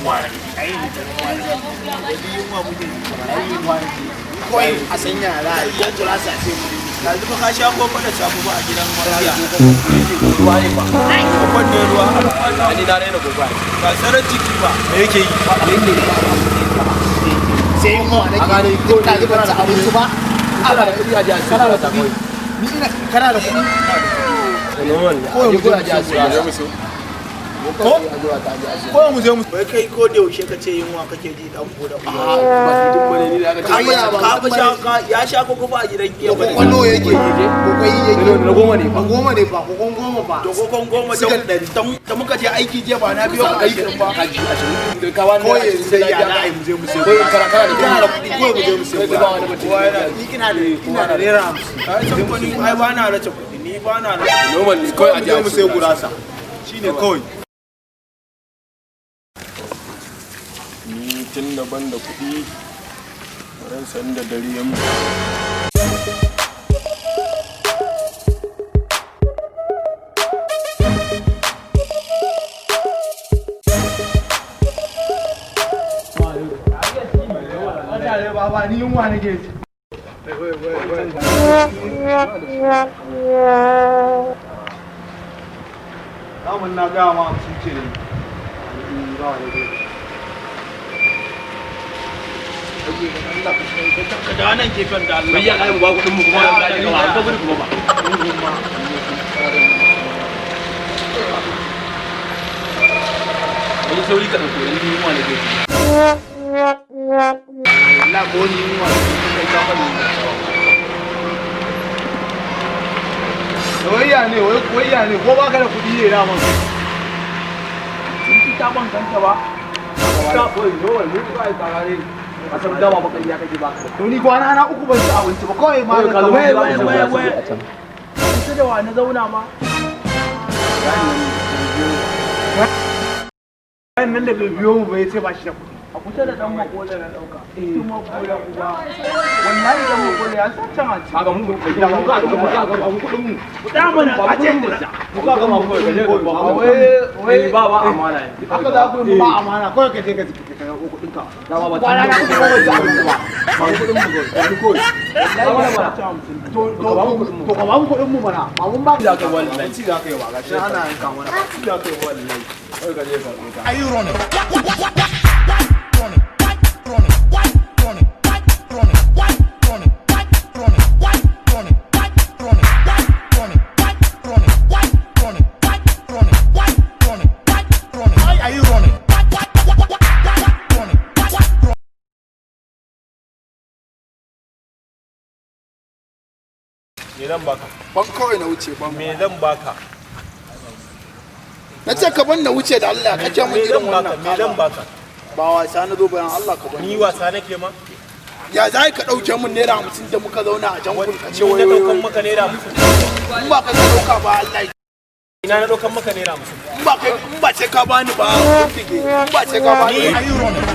Yunwa ne. Ai ni yunwa muke ji. Ai yunwa ne. Kawai a sanya za a yi ko gurasa ce mu. Yanzu fa ka sha koko da safe ba a gidan mafiya. Ruwa ne ba. Kokon ne ruwa. Ani na raina gobe. Ba sarar ciki ba. Me yake yi? Sai yunwa nake. A gane Duk ɗazu ban ci abinci ba. Kana da kuɗi a ji a siyo Kana da gurasa kuɗi? kawai. Ni ina kana da kuɗi? Normal ne. Kawai A mu je je gura a ji a mu siyo siyo gurasa. Ko? A gura ta je a siyo. Ko mu je mu Wai kai ko da yaushe ka ce yunwa kake ji dan ko da uwa. Ba su duk wani ni da aka ce. Ai, ya ba Ka fa sha ka ya sha koko fa a gidan giya Da ba. kokon nawa yake? Kokon yake. Na goma ne fa. Na goma ne fa, kokon goma fa. Da kokon goma Sigar ɗari. da muka je aiki jiya ba na biyo ka ashirin ba. Kaji ashirin da ka bani Ko naira yanzu ashirin sai ya na za biya. a yi mu je mu siyo. Ko kana kana da Kana da kuɗi ko mu je mu siyo. Kai ka ba wani mutum. Kowa yana Ni ina da ₦50. Ka san ko ni ai ba na race kuɗi, ni ba na race. Normal ne kawai a Mu je je a mu siyo siyo gurasa. gurasa. Shine kawai. Ni tun da ban da kuɗi, ran san da dare ya mu. Baba, ni yunwa nake ji. Daman na gaya ma 50 ce ne. Ka da nan gefen da Allah. Bai ya kai mu ba kuɗin mu kuma da ka gudu kuma ba. Wani sauri ka ɗauko yanzu yunwa ne ke ji. Allah ko ni yunwa nake ji, kai ka faɗi. Wayya ne, wayya ne, ko baka da kuɗi ne daman. Sun fi ta ban kanta ba. Ta koyi normal mu ba ai tsara ne. A san dama ba kai ya kake ba. To ni kwana na uku ban ci abinci ba, kawai ma Kawai ka zo Wai mu wai za mu wai siyo wai. a can. Kusa da wa na zauna ma. Nan da bai biyo mu ba ya ce ba shi da kuɗi. A kusa da dan makola na dauka. Cikin makola uba. Wallahi dan makola ya san can a ci. Kaga mu mu ka ga mu kuɗin mu. Da mana a ce Mu ka ga mu ka je ka ba. Wai ba ba amana ne. Haka za ku yi ba amana, kawai ka je ka karɓo kuɗin ka. Dama ba Kwana na uku ba ban ci abinci ba. Ba kuɗin mu kawai. Kawai. Wallahi ya ci 50. To to to ka ba mu kuɗin mu mana. Ba mun ba Za ka wallahi. Ci za ka yi ba, gashi ana yanka mana. Ci za ka yi wallahi. Kawai ka je ka ɗauka. Are you running? Running, running, running, running, running, running, running, running, running, running, running, running, running, running. Why are you running? Running, running. Me zan baka? Ban kawai na wuce ban. Me zan baka? Na ce ka ban na wuce da Allah ka ce mun Me irin zan baka? wannan. Me zan baka? Ba wasa na zo bayan Allah ka ban. Ni wasa nake ma? Ya za ka ɗauke mun ₦50 da muka zauna a can kun ka ce Ni wai na wai ɗaukan wai. maka ₦50. In ba kai ka ɗauka ba Allah ya Ina na ɗaukan maka ₦50. in ba kai in ba sai ka bani ba bindige in ba sai ka bani. Are you running?